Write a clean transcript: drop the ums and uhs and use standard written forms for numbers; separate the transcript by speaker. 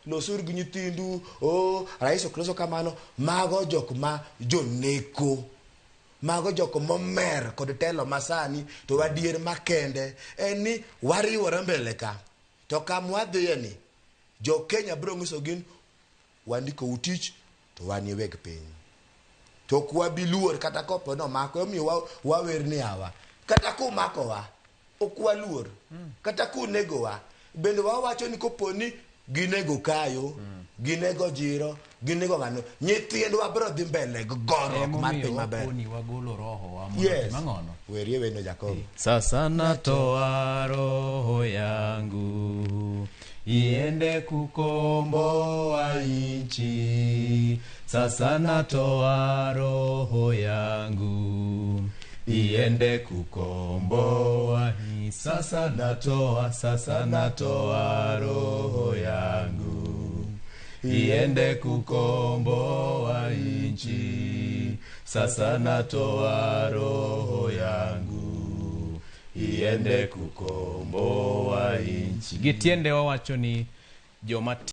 Speaker 1: Losuru gi nyithindu. Oh, rais ok loso kamano. Mago jok ma joneko. Mago jok momer kod telo masani to adier makende en ni wariwore mbele ka. To kama wadhiye ni, jo Kenya biro nyiso gin wandikou tich to wan e weg piny. To ok wabi luor kata kopo ni omako omiyo wawer ni awa. Kata kumakowa, ok waluor. Kata kunegowa, bende wawacho ni kopo ni ginego kayo, ginego jiro, ginego ng'ano, nyithindwa biro dhi mbele gi goruok mar
Speaker 2: Emomiyo
Speaker 1: piny maber.
Speaker 2: waponi wagolo roho wa mondo
Speaker 1: Yes.
Speaker 2: otim ang'ono?
Speaker 1: Werie wendo Jacob.
Speaker 2: Sasa natoa roho yangu iende kukomboa nchi. Sasa natoa roho yangu iende kukomboa nchi. Sasa natoa roho yangu iende kukomboa nchi. Sasa natoa roho yangu iende kukomboa nchi. Gi tiende wawacho ni joma